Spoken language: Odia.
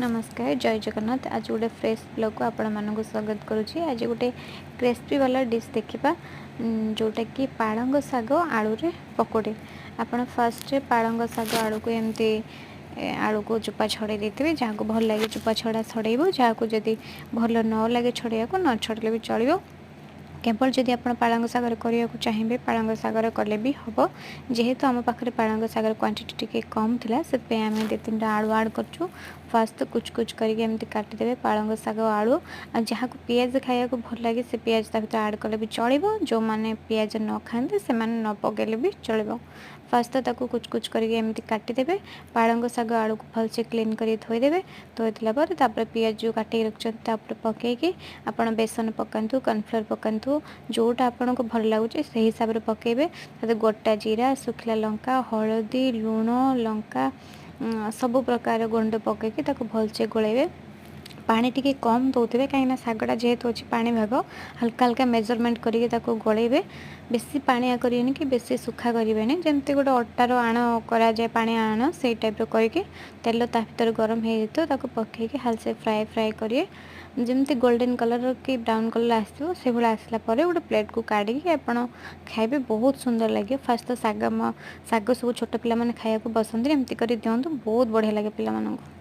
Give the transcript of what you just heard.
ନମସ୍କାର, ଜୟ ଜଗନ୍ନାଥ। ଆଜି ଗୋଟେ ଫ୍ରେଶ୍ ବ୍ଲଗ୍କୁ ଆପଣମାନଙ୍କୁ ସ୍ୱାଗତ କରୁଛି। ଆଜି ଗୋଟେ କ୍ରିସ୍ପି ବାଲା ଡିଶ୍ ଦେଖିବା, ଯେଉଁଟାକି ପାଳଙ୍ଗ ଶାଗ ଆଳୁରେ ପକୋଡ଼ି। ଆପଣ ଫାର୍ଷ୍ଟରେ ପାଳଙ୍ଗ ଶାଗ ଆଳୁକୁ ଏମିତି ଆଳୁକୁ ଚୋପା ଛଡ଼େଇ ଦେଇଥିବେ। ଯାହାକୁ ଭଲ ଲାଗେ ଚୋପା ଛଡ଼ା ଛଡ଼େଇବ, ଯାହାକୁ ଯଦି ଭଲ ନ ଲାଗେ ଛଡ଼େଇବାକୁ, ନ ଛଡ଼େଇଲେ ବି ଚଳିବ। କେବଳ ଯଦି ଆପଣ ପାଳଙ୍ଗ ଶାଗରେ କରିବାକୁ ଚାହିଁବେ, ପାଳଙ୍ଗ ଶାଗରେ କଲେ ବି ହେବ। ଯେହେତୁ ଆମ ପାଖରେ ପାଳଙ୍ଗ ଶାଗର କ୍ୱାଣ୍ଟିଟି ଟିକେ କମ୍ ଥିଲା, ସେଥିପାଇଁ ଆମେ 2 3ଟା ଆଳୁ ଆଡ଼୍ କରୁଛୁ। ଫାଷ୍ଟ କୁଚ କୁଚ କରିକି ଏମିତି କାଟିଦେବେ ପାଳଙ୍ଗ ଶାଗ ଆଳୁ। ଆଉ ଯାହାକୁ ପିଆଜ ଖାଇବାକୁ ଭଲ ଲାଗେ, ସେ ପିଆଜ ତା ଭିତରେ ଆଡ଼୍ କଲେ ବି ଚଳିବ। ଯେଉଁମାନେ ପିଆଜ ନ ଖାଆନ୍ତି, ସେମାନେ ନ ପକାଇଲେ ବି ଚଳିବ। ଫାଷ୍ଟ ତ ତାକୁ କୁଚ କୁଚ କରିକି ଏମିତି କାଟିଦେବେ। ପାଳଙ୍ଗ ଶାଗ ଆଳୁକୁ ଭଲସେ କ୍ଲିନ୍ କରିକି ଧୋଇଦେବେ। ଧୋଇଦେଲା ପରେ ତାପରେ ପିଆଜ ଯେଉଁ କାଟିକି ରଖିଛନ୍ତି, ତାପରେ ପକାଇକି ଆପଣ ବେସନ ପକାନ୍ତୁ, କର୍ଣ୍ଣଫ୍ଲୋର୍ ପକାନ୍ତୁ, ଯେଉଁଟା ଆପଣଙ୍କୁ ଭଲ ଲାଗୁଛି ସେଇ ହିସାବରେ ପକାଇବେ। ତାଦେହରେ ଗୋଟା ଜିରା, ଶୁଖିଲା ଲଙ୍କା, ହଳଦୀ, ଲୁଣ, ଲଙ୍କା, ସବୁ ପ୍ରକାର ଗୁଣ୍ଡ ପକାଇକି ତାକୁ ଭଲସେ ଗୋଳେଇବେ। ପାଣି ଟିକେ କମ୍ ଦେଉଥିବେ, କାହିଁକିନା ଶାଗଟା ଯେହେତୁ ଅଛି ପାଣି ଭାଗ। ହାଲକା ହାଲକା ମେଜରମେଣ୍ଟ କରିକି ତାକୁ ଗୋଳେଇବେ। ବେଶୀ ପାଣିଆ କରିବେନି କି ବେଶୀ ଶୁଖା କରିବେନି। ଯେମିତି ଗୋଟେ ଅଟାର ଆଣ କରାଯାଏ, ପାଣି ଆଣ, ସେଇ ଟାଇପ୍ର କରିକି ତେଲ ତା ଭିତରେ ଗରମ ହେଇଯାଇଥିବ, ତାକୁ ପକାଇକି ହାଲସେ ଫ୍ରାଏ ଫ୍ରାଏ କରିବେ। ଯେମିତି ଗୋଲ୍ଡେନ୍ କଲର୍ କି ବ୍ରାଉନ୍ କଲର୍ ଆସିଥିବ, ସେଇଭଳିଆ ଆସିଲା ପରେ ଗୋଟେ ପ୍ଲେଟ୍କୁ କାଢ଼ିକି ଆପଣ ଖାଇବେ, ବହୁତ ସୁନ୍ଦର ଲାଗିବ। ଫାଷ୍ଟ ତ ଶାଗ ଶାଗ ସବୁ ଛୋଟ ପିଲାମାନେ ଖାଇବାକୁ ବସନ୍ତି, ଏମିତି କରି ଦିଅନ୍ତୁ, ବହୁତ ବଢ଼ିଆ ଲାଗେ ପିଲାମାନଙ୍କୁ।